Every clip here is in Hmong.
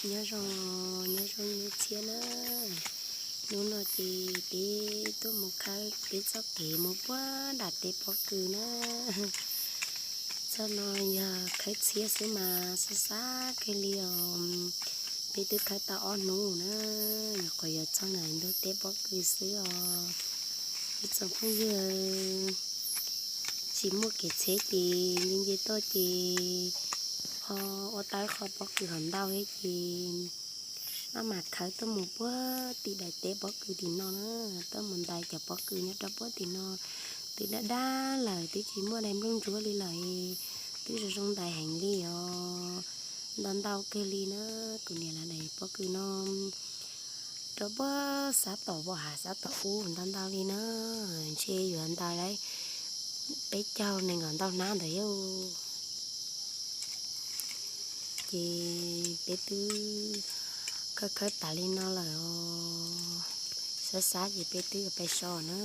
Nyob zoo, nyob zoo nej txhiab na. Hnub no ces peb tuaj mus khawb peb txoj kev mus puag nram teb pob kws na. Txoj no yog khawb txhiab xwb mas xab xab kawg li os. Peb twb khawb tau ob hnub na, nyuam qhuav yuav txog ntawm ntug teb pob kws xwb os. Ib tsoom phooj ywg, tsis muaj kev txhiab ces nce nce tuaj ces ho ua tau ib qho pob kws hauv ntau thiab ces maj mam khawb tuaj mus puag tim daim teb pob kws tim no na, tuaj mus ntais cov pob kws nyob rau puag tim no. Twb daj daj lawm, twb tsis muaj daim nplooj ntsuab li lawm, twb zoo zoo ntais heev li os. Ntau ntau kawg li na, kuv niam lawv daim pob kws no rau puag sab tom Vaj Hav sab tom ub ntau ntau li na, ntshe yuav ntais li peb caug nees nkaum ntau hnab ntawd yog. Ces peb twb khawb khawb tas li no lawm os, xab xab ces peb twb yuav pais so na.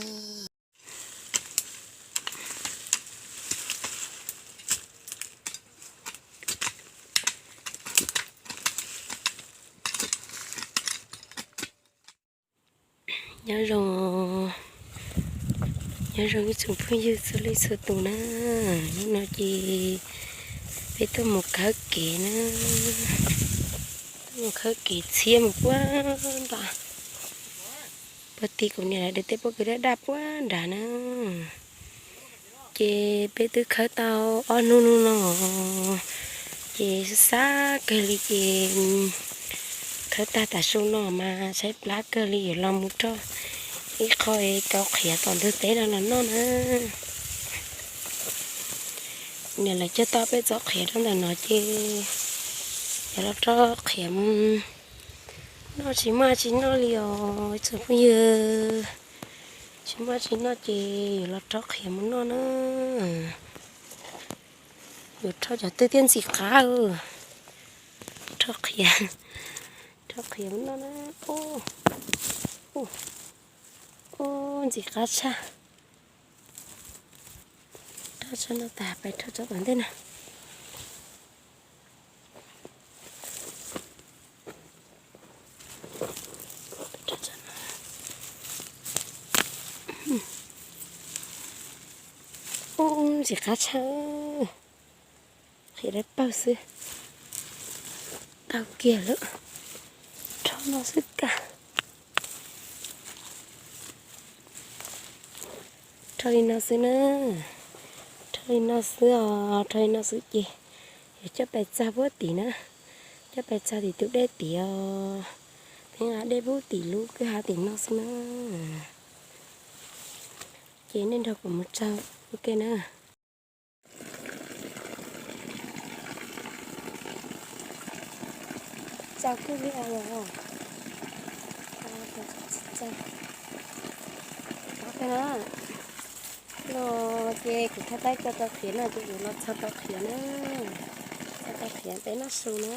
Nyob zoo, nyob zoo ib tsoom phooj ywg txhua leej txhua tus na. Hnub no ces peb tuaj mus khawb kev na, tuaj mus khawb kev txhiab mus puag nram, puag tim kuv niam lawv daim teb pob kws daj daj puag nrad na. Ces peb twb khawb tau ob hnub no, ces xab xab kawg li ces khawb tag tas su no mas tshaib plab kawg li, yuav los mus rau ib qho es kau qhiav tom ntug teb no los noj na. Niam lawv cog tau peb txoj qhiav rau ntawm no ces yuav los rau qhiav mus noj, tsis muaj tsis noj li os tsoom phooj ywg. Tsis muaj tsis noj ces yuav los rau qhiav mus noj na. Yuav rau cov twg thiaj ntxim qab, rau qhiav, rau qhiav mus noj na. Ub, ntxim qab tshaj. Rau tso no tas pais rau tso tom ntej na. Ub, ntxim qab tshaj, qhiav dawb paug xwb. Tau kiag lawm, rau no xwb kag. Rau li no xwb na, rau li no xwb os, rau li no xwb ces yuav coj pais txog puag tim na, coj pais txog tim tus dej tid os, pheej nqa dej puag tim lub kwj ha tim no xwb na. Ces nej nrog kuv mus txog ua ke na. Txaus kawg li os. Los ces kuv thaj taib coj tau qhiav no ces kuv los txog tau qhiav na, txog tau qhiav peb noj su na.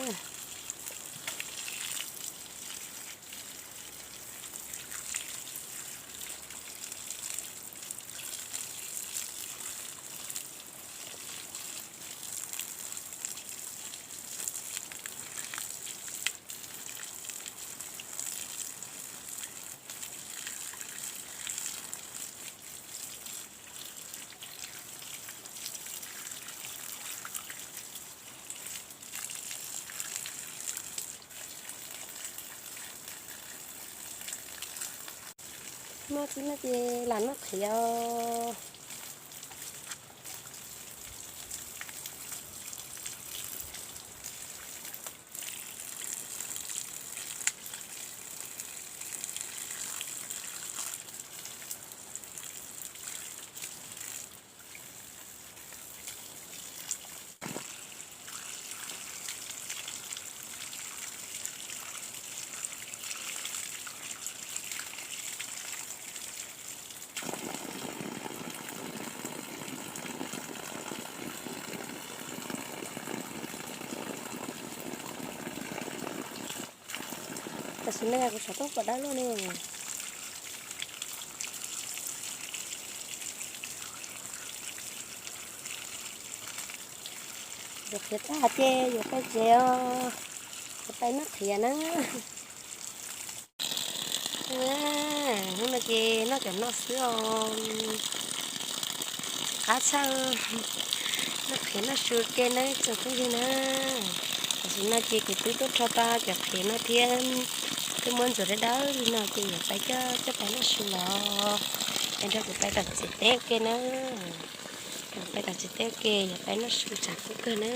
Noj tsis noj ces lam noj qhiav. Tam sim no kuv saum toj pom dawb luaj ne. Yuav qhiav tag ces yuav pais tsev os. Pais noj qhiav na. Hnub no ces noj cov no xwb os. Qab tshaj. Noj qhiav noj su ke na tsoom phooj ywg na. Tam sim no ces kuv twb tuaj rho tau cov qhiav no thiab, twb muab ntxuav dawb dawb li no ces yuav pais coj coj pais noj su los. Es nrog kuv pais tom tsev teb ua ke na. Kuv pais tom tsev teb ua ke, yuav pais noj su tshav kub kawg na.